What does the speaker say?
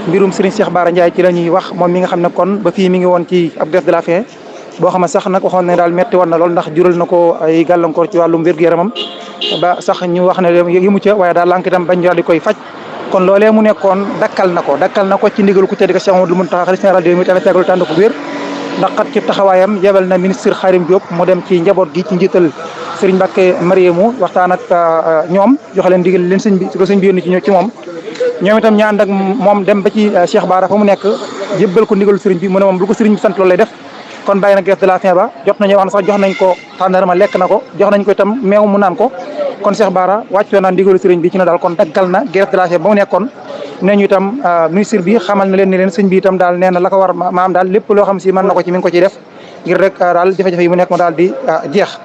mbirum Serigne Cheikh Bara Ndiaye ci la ñuy wax moom mi nga xam ne kon ba fii mi ngi woon ci ab grève de la faim boo xam ne sax nag waxoon ne daal metti woon na lool ndax jural na ko ay gàllankoor ci wàllum wér-gu-yaramam ba sax ñu wax ne yëmu ca waaye daal lànk itam bañ daal di koy faj kon loolee mu nekkoon dakkal na ko ci ndigalu ku tedd ka Cheikh Amadou Mountakha xalifa général des mourides tegal tànd ko wér ndax kat ci taxawaayam yebal na ministre Khadim Diop mu dem ci njaboot gi ci njiital Serigne Mbacké Mariamou waxtaan ak ñoom joxe leen ndigal leen sëñ bi ko sëñ bi yónni ci moom ñoom itam ñu ànd ak moom dem ba ci Cheikh Bara fa mu nekk jébbal ko ndigalu Serigne bi mu ne moom lu ko Serigne bi sant loolu lay def kon bàyyi na grève de la faim ba jot nañu wax ne sax jox nañ ko tàndarma lekk na ko jox nañ ko itam meew mu naan ko kon Cheikh Bara wàccoo naa ndigalu Serigne bi ci na daal kon daggal na grève de la faim ba mu nekkoon nee ñu itam ministre bi xamal na leen ni leen sëñ bi itam daal nee na la ko war maam daal lépp loo xam si mën na ko ci mi ngi ko ciy def ngir rek daal jafe-jafe yi mu nekk mu daal di jeex